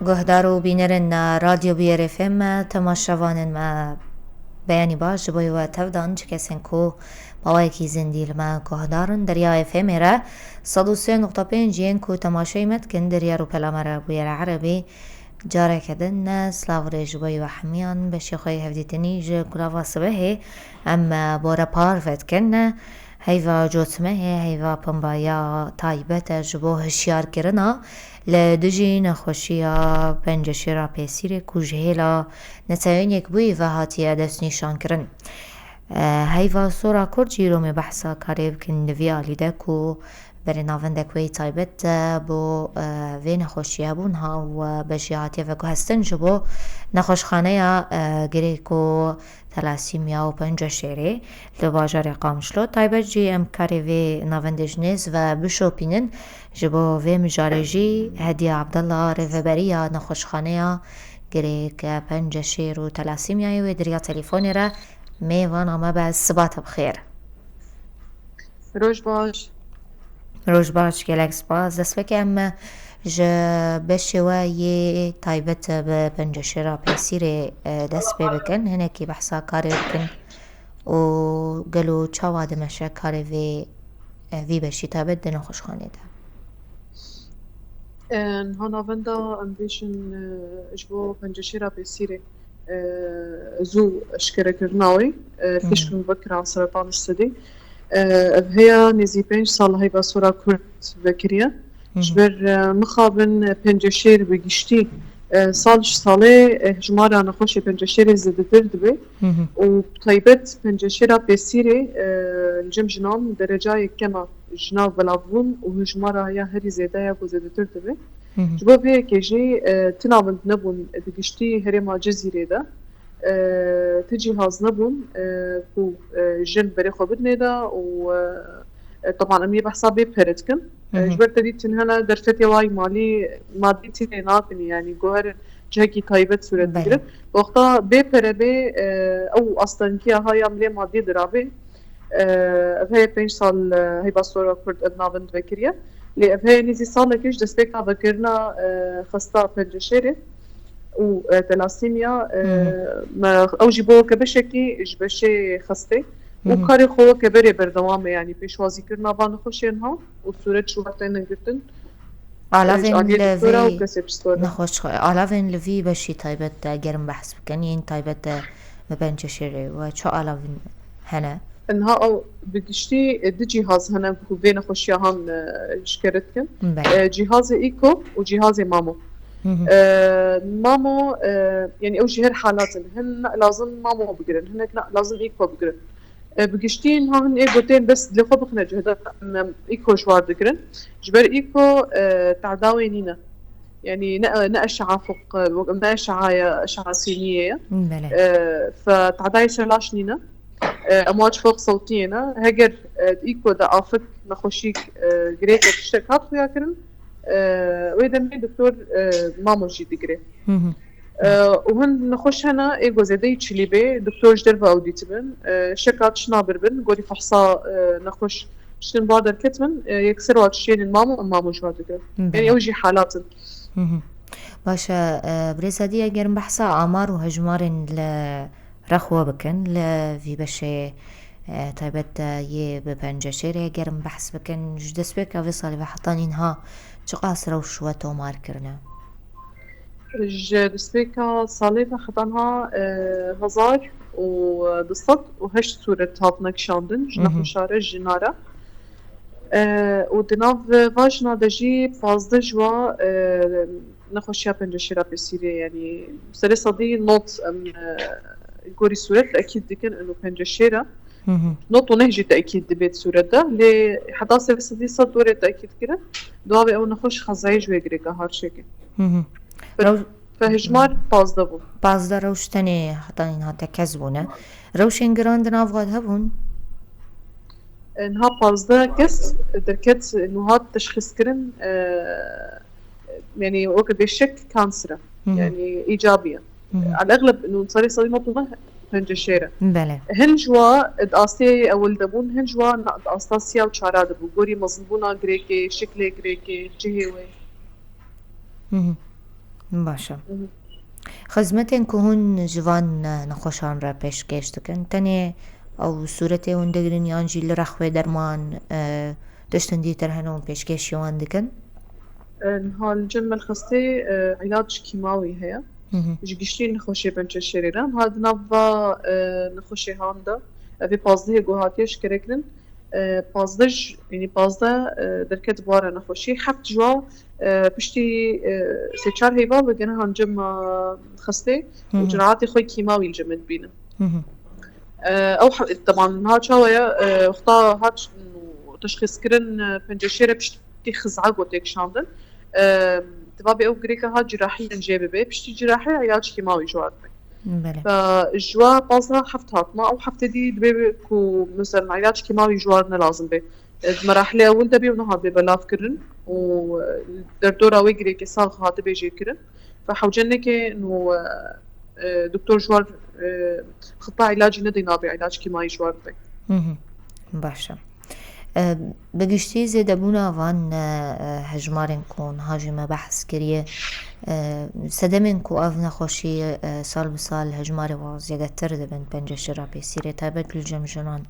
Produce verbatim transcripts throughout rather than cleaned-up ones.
Guhdar û bînerên Radyo Biyerê F M, temaşevanên me, beyanî baş ji bo we tevdan, çi kesên ku maweyekî zindî li me guhdar in, derya F M ê re sed û sê nokta pênc yên ku temaşeyê me dikin, derya rûpela me re bûyera erebî. Careke din ne, silav rê ji bo we hemiyan, beşê xwe yê hevdîtinî ji Gulava Sibehê em, e, bo re parve dikin. Heyva cotmehê, heyva pemba ya taybet e ji bo hişyarkirina li dijî nexweşiya penceşêra pêsîrê ku ji hêla Netewên Yekbûyî ve hatiye destnîşankirin. E, heyva sora Kurd jî romê behsa karê bikin li vî alî de ku berê navendek wê yî taybet e bo, e, vê nexweşiyê hebûn ha û, e, beşê hatiye veguhestin ji bo nexweşxaneya, e, girêk û telasîmya û penceşêrê li bajarê Qamişlo. Taybet jî em karê vê navendê ji nêz ve bişopînin. Ji bo vê mijarê jî Hediye Abdullah, rêveberiya nexweşxaneya girêk, penceşêr û telasîmyayê wê di riya telefonê re mêvana me be. Siba te bi xêr. Roj baş. Roj baş, gelek spas. Destpêkê em ji beşê we yê taybet bi penceşêra pêsîrê, e, dest pê bikin. Hinekî behsa karê bikin û gelo çawa dimeşe karê vê, e, vî beşî taybet di nexweşxanê de? E, niha navenda em bêjin, e, ji bo penceşêra pêsîrê, e, zû eşkerekirina wê, e, Hı hı. pişkin vekiran seratan ji sedî. E, ev heya nêzî pênc sal heyva sora Kurd vekiriye. Hı hı. Ji ber, e, mixabin, e, penceşêr bi giştî, e, sal ji salê, e, hejmara nexweşê penceşêrê zêdetir dibe. Hı hı. Û taybet penceşêra pêsîrê, e, li cem jinan dereca yekema jina belavbûn û hejmara ya herî zêde ya ku zêdetir dibe. Hı hı. Ji bo vê yekê jî, e, ti navend nebûn, e, bi giştî herêma Cizîrê de, e, ti cîhaz nebûn, e, ku, e, jin berê xwe bidinê de û, e, e, teban em yê behsa bê pere dikin. Hı E, hı. Ji ber te dîtin hene derfetê wayî malî, madî tînê nakinî, yanî guherin cihekî taybet sûret Belê. digirin. Wexta bê pere bê, e, ew astengiya ha ya milê madî dirabê. E, ev heye pênc sal, e, heyva sora Kurd ev navend vekiriye. Lê ev heye nêzî salekê ji destpêka vekirina, e, xesta penceşêrê û, e, telasîmiya, e, Hı hı. me, ew jî bo weke beşekî ji beşê xestê û Hı hı. karê xwe weke berê berdewam e, yanî pêşwazîkirina van nexweşên ha û sûret ji war têne girtin. Alavên Ji aliyê li doktora û vî kesê psîkologa. nexweş-, alavên li vî beşî taybet de gerin behs bikin, yên taybet de bi penceşêrê we çi alavên hene? Niha ew bi giştî, e, du cîhaz hene ku vê nexweşiya han, e, eşkere dikin. Belê. E, cîhazê Îko û cîhazê Mamo. Hı hı. E, Mamo, e, yanî ew jî her halat in. Hin ne lazim Mamo bigirin, hinek ne lazim Îko bigirin. E, bi giştî niha hin ê gotên bes dilê xwe bixine cih de, em, em, Îko ji war digirin. Ji ber Îko, e, tehda wê nîne. Yanî ne, ne eşe'a foq, e, wek em ne eşe'a ye, eşe'a sîniyê ye. Belê. E, fe tehdayê ser laş nîne. E, emwac foq sewtiyê ne. Heger, e, di Îko de afik, nexweşîk, e, girêkek tiştek hat xuya kirin, e, wê demê doktor, e, Mamo jî digire. Hı hı. E, û hin nexweş hene, ê ku zêdeyî çilî bê, doktor ji derve ew dîtibin. E, şeka tişt nabiribin, gorî fehsa, e, nexweş tiştin ba derketibin, e, yekser wa tiştênin Mamo, em Mamo ji wa digirin. Belê. Yanî ew jî halat in. Hı hı. Baş e, e, birêz Hediye, eger em behsa amar û hejmarên li rexwe bikin, li vî beşê, e, taybet de yê bi penceşêrê eger em behs bikin, ji destpêka vê salê ve heta nînha çiqas rewş we tomar kirine? Ji destpêka salê ve heta niha, e, hezar û du sed û heşt sûret hatine kişandin ji Hı hı. nexweşa re, jina re. E, û di nav va jina de jî pazdeh ji wa, e, nexweşiya penceşêra pêsîrê, yanî serê sedî nod em, e, gorî sûret tekîd dikin, ino penceşêr e. Hı hı. Nod û neh jî tekîd dibêt sûret de, lê heta serê sedî sed dorê tekîd kirin, di wê ew nexweş xezayê ji wê girêka har çêkin. Hı hı. Fe-, Rew-, fehejmar pazdeh bû. Pazdeh rewş tenê heta nîha tekez bûne. Rewşên giran di nav xwe de hebûn? E, niha pazdeh kes derket, nû hat teşxîskirin, e, yanî weke bêşek kanser e. Hı hı. Yanî îcabî ye. Hı hı. Elegleb nû serê sedî nod û neh penceşêr e. Belê. Hin ji wa di astê ewil de bûn, hin ji wa na-, di asta sîya û çara de bû. Gorî mezinbûna girêkê, şiklê girêkê, cihê wê. Hı hı. Baş e. Xizmetên ku hûn ji van nexweşan re pêşkêş dikin, tenê ew sûretê hûn digirin yan jî li rexwê derman, e, tiştin dîtir hene hûn pêşkêşî wan dikin? E, niha li cem me li xistê, e, îlac kîmawî heye. Ji giştî nexweşê pençeşêrê re. Niha di nav va, e, nexweşê han de, ev ê pazdehê ku hatiye şikêrekirin, e, pazdeh, yanî pazdeh, e, derket bi ware nexweşî. Heft ji wa, e, piştî, e, sê çar heyva ve gene han cem me xistê û ciraetê xwe kîmawî li cem me dibînin. E, ew he-, teban niha çawa ye, e, wexta hat teşxîskirîn, e, penceşêre piştî xiz'a got têkişandin. E, di vabê ew girêka hat cirahiyan jê bibe. Piştî cirahiya îlac kîmawî ji war dibe. Belê. Fe ji wa pazdeh heft hatma, ew heftê dî dibe ku mesela îlac kîmawî ji war ne lazim be. E, di merahilê ewil de bê û niha bê belavkirin û, e, derdora wê girêkê sax hatibe jêkirin. Fe hewce neke nû, e, e, doktor ji war, e, xita îlacî nedê nabe îlac kîmayî ji war bibe. Baş e. E, bi giştî zêdebûna van, e, hejmarên ku niha jî me behs kiriye, e, sedemên ku ev nexweşî, e, sal bi sal hejmarê wan zêdetir dibin, penceşêra pêsîrê, taybet li cem jinan,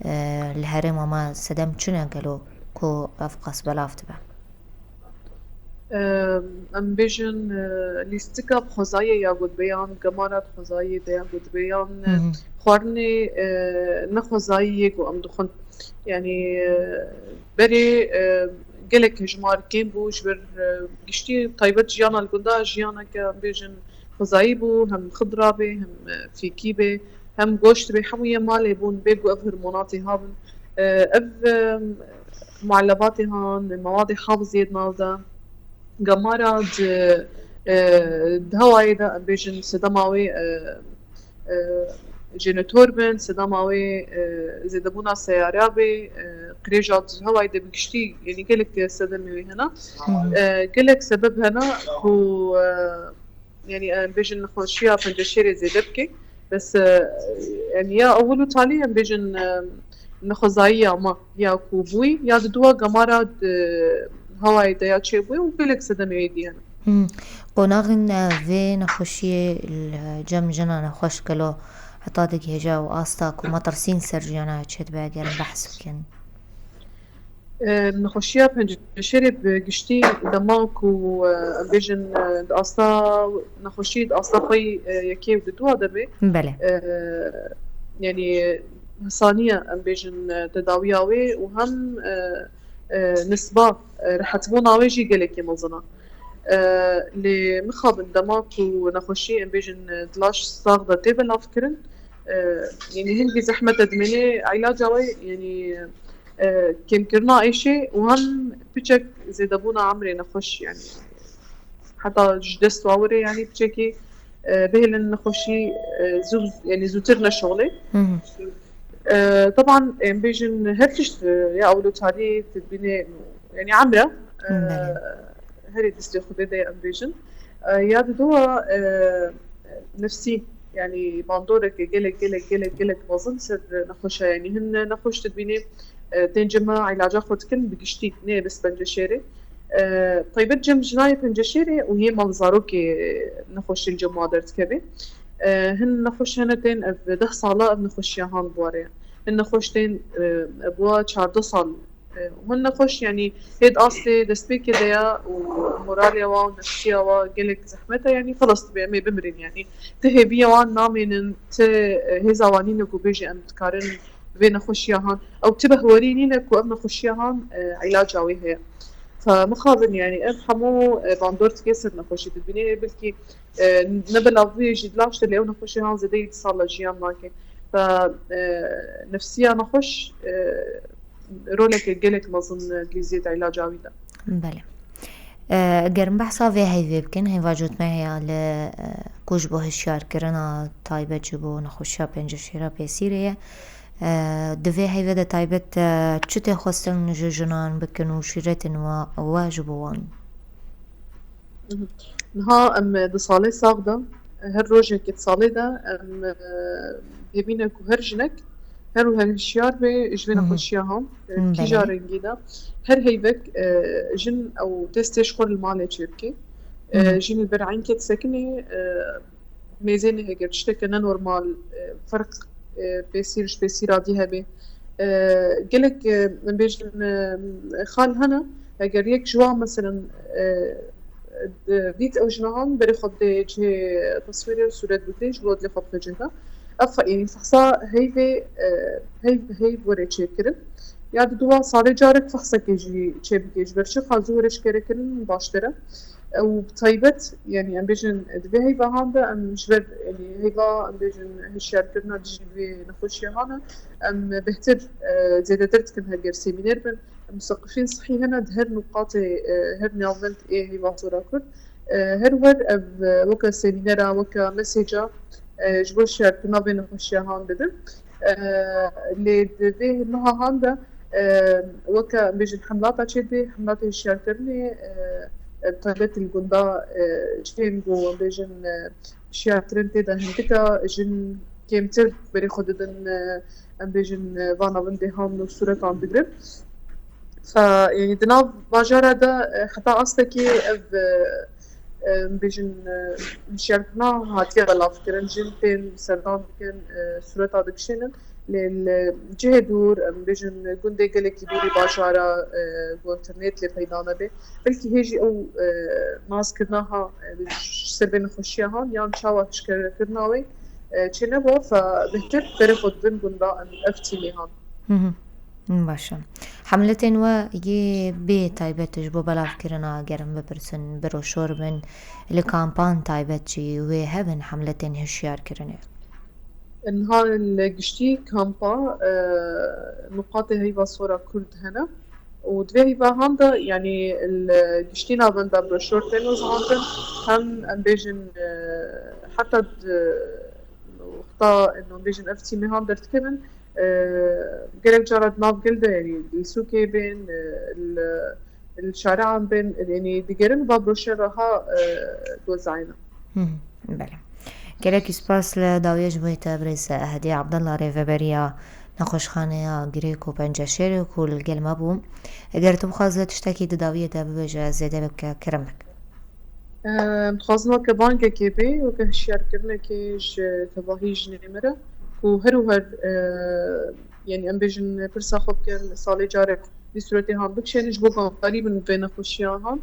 e, li herêma me sedem çi ne gelo ku ev qas belav dibe? Em, em bêjin, e, lîstika bi xwezayê ya gotbeyan, gemara bi xwezayê de ya gotbeyan, e, xwarinê, e, ne xwezayî yê ku em dixwin. Yanî, e, berê, e, gelek hejmar kêm bû, ji ber, e, giştî taybet jiyana li gunda, jiyaneke em bêjin xwezayî bû, hem xidra bê, hem, e, fêkî bê, hem goşt bê, hemû yê malê bûn, bê ku ev hormonatê habin. E, ev, e, muelebatê han, mewadê hafizê di nav de, gemara di, e, di hewayê de, em bêjin sedema wê, e, e, jenetor bin, sedema wê, e, zêdebûna seyara bê, e, qirêja di hewayê de bi giştî, yanî gelek sedemê wê hene. E, gelek sebeb hene ku, e, yanî, em bêjin nexweşiya penceşêrê zêde bike. Bes, e, yanî ya ewil û talî em bêjin, e, nexwezayiya me ya ku bûyî, ya di dua gemara di hewayê de ya çêbûyî û gelek sedemê wê dî hene. Hmm. Qonaxên, e, vê nexweşiyê li cem jina nexweş gelo heta digihêje ew asta ku metirsîn ser jiyana çêdibe, eger em behs bikin? E, nexweşiya penceşêrê bi giştî dema ku, e, em bêjin, e, di asta nexweşî, di asta xwe yî, e, yekê û di dua de be. Belê. E, yanî hesaniye em bêjin, e, tedawiya wê û hem, e, e, nisba, e, rehetbûna wê jî gelekî mezin e. E, lê mixabin dema ku nexweşî em bêjin, e, di laş sax de tê belavkirin, e, yanî hingî zehmet e dimêne îlaca wê, yanî, e, kêmkirina êşê û hem piçek zêdebûna emrê nexweş, yanî heta ji dest wa were, yanî piçekî, e, bihêlin nexweşî, e, zû, yanî zûtir neşoxlê. E, teban em bêjin her tişt, e, ya ewlo talî dibîne, yanî emre, e, Belê. Herê destê Xwedê de em bêjin. E, ya di dua, e, nefsî, yanî bandoreke gelek, gelek, gelek, gelek mezin ser nexweşa, yanî hin nexweş dibîne, e, tên cem me îlaca xwe dikin bi giştî, nê bes penceşêrê. E, taybet cem jinayê penceşêrê û yê malzarokê nexweşên cem wa derdikeve. E, hin nexweş hene tên ev deh sala ev nexweşiya han bi ware ye. Hin nexweş tên, e, bi wa çardeh sal, e, û hin nexweş, yanî hê di astê destpêkê de ya û moralê wa û nefsiya wa gelek zehmet e, yanî xilas dibe, em ê bimirin, yanî ti hêviya wan namênin, ti, e, hêza wan nîne ku bêje em dikarin vê nexweşiya han. Ew ti behwerî nîne ku ev nexweşiya han, e, îlaca wê heye. Fe mixabin, yanî ev hemû, e, bandor dike ser nexweşî dibîne, belkî, e, ne belavbûyê jî di laş de lê ew nexweşiya han zêdeyî du sala jiyan nake. Fe, e, nefsiya nexweş, e, roleke gelek mezin, e, di lîzê de îlaca wî de. Belê. E, ger em behsa vê heyvê bikin, heyva cotmehê ya li, e, ku ji bo hişyarkirina taybet ji bo nexweşiya penceşêra pêsîrê ye. E, di vê heyvê de taybet, e, çi tê xwestin ji jinan bikin û şîretên wa, wa ji bo wan? Mhm. Niha em di salê sax de, her rojekê di salê de em, e, hêvî ne ku her jinek her û her hişyar be ji vê Hı hı. nexweşiya han, e, Hı, kîja belê. rengî de. Her heyvek, e, jin ew testê ji xwe li malê çêbike. E, Hı hı. Jin li ber enkê disekinê, e, mêzênê heger tişteke nenormal, e, ferq, e, pêsîr ji pêsîra dî hebe. E, gelek, e, em bêjin, e, xal hene, heger yek ji wan, meselen, e, di-, dît ew jina han berê xwe dê cihê teswîrê sûret bigirê, ji bo dilê xwe bixe cihda. Ev fe-, yanî fehsa heyvê, e, heyv, heyv were çêkirin. Ya di dua salê carek fehsekê jî çêbike. Ji ber çi xal zû were eşkerekirin baştir e. Ew bi taybet, yanî em bêjin di vê heyva han de em ji ber, yanî heyva em bêjin hişyarkirina dijî vê nexweşiya han e, em bêhtir, e, zêdetir dikin heger semîner bin. Museqifên sihî hene di her nuqatê, e, her navend ê heyva sora Kurd. E, her wer ev, e, weke semînera, weke mesêca, e, ji bo hişyarkirina vê nexweşiya han didin. E, lê di vê meha han de, e, weke em bêjin hemlata çêdibê, hemlatê hişyarkirinê, e, e, bi taybet li gunda, e, cihên ku em bêjin, e, hişyarkirin tê de hindik e, jin kêmtir berê xwe didin, e, em bêjin, e, van navendê han û sûretan digirin. Fe, yanî di nav bajara de, e, heta astekê ev, e, e, em bêjin, e, hişyarkirina hatiye belavkirin, jin tên serdan dikin, e, sûreta dikişênin. Lê li cihê dûr, em bêjin gundê gelekî dûrî bajara, e, ku internet lê peyda nebe. Belkî hê jî ew, e, naskirina ha, e, ji ser vê nexweşiya han yan çawa hişyarkirina wê, e, çênebû, fe bêhtir berê xwe didin gunda em ev tîmê han. Hı hı. Baş e. Hemletên we yê bê taybet ji bo belavkirina, ger em bipirsin, broşor bin, li kampan taybet jî wê hebin hemletên hişyarkirinê? Niha li giştî kampa, e, nuqatê heyva sora Kurd hene û di vê heyva han de, yanî li giştî navenda broşor tên wezihandin, hem em bêjin, e, heta di wexta, em bêjin ev tîmê han derdikevin, e, gelek cara di nav gel de, yanî li sûkê bên, e, li, li şarean bên, yanî digerin va broşora ha, e, dozayna. Hı hı, belê. Gelekî spas li dawiya ji bo te birêz Ehedî Abdullah, rêveberiya nexweşxaneya Girêk û Penceşêrê ku li gel me bû. Eger tu bixwazî tiştekî di dawiyê de bibêje, zêde bike, kerem bike. Em dixwazin weke bangekê bê, weke hişyarkirinekê ji tevahî jinê me re ku her û her, e, yanî em bêjin pirsa xwe bikin, salê carek vî sûretê han bikişênin ji bo guhdarî bin vê nexweşiya han.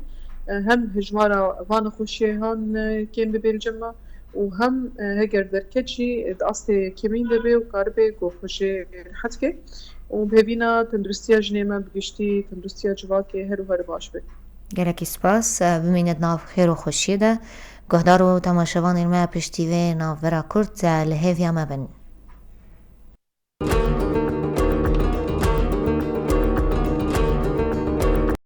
E, hem hejmara van nexweşiyê han, e, kêm bibe li cem me û hem, e, heger derket jî, e, di astê kêmîn de be û karibe ku xwe jê rehet ke û bi hêvîna tenduristiya jinê me bi giştî, tenduristiya civakê her û her baş be. Gelekî spas, e, bimîne di nav xêr û xweşiyê de. Guhdar û temaşevanên me piştî vê navbera kurt, e, li hêviya me bin.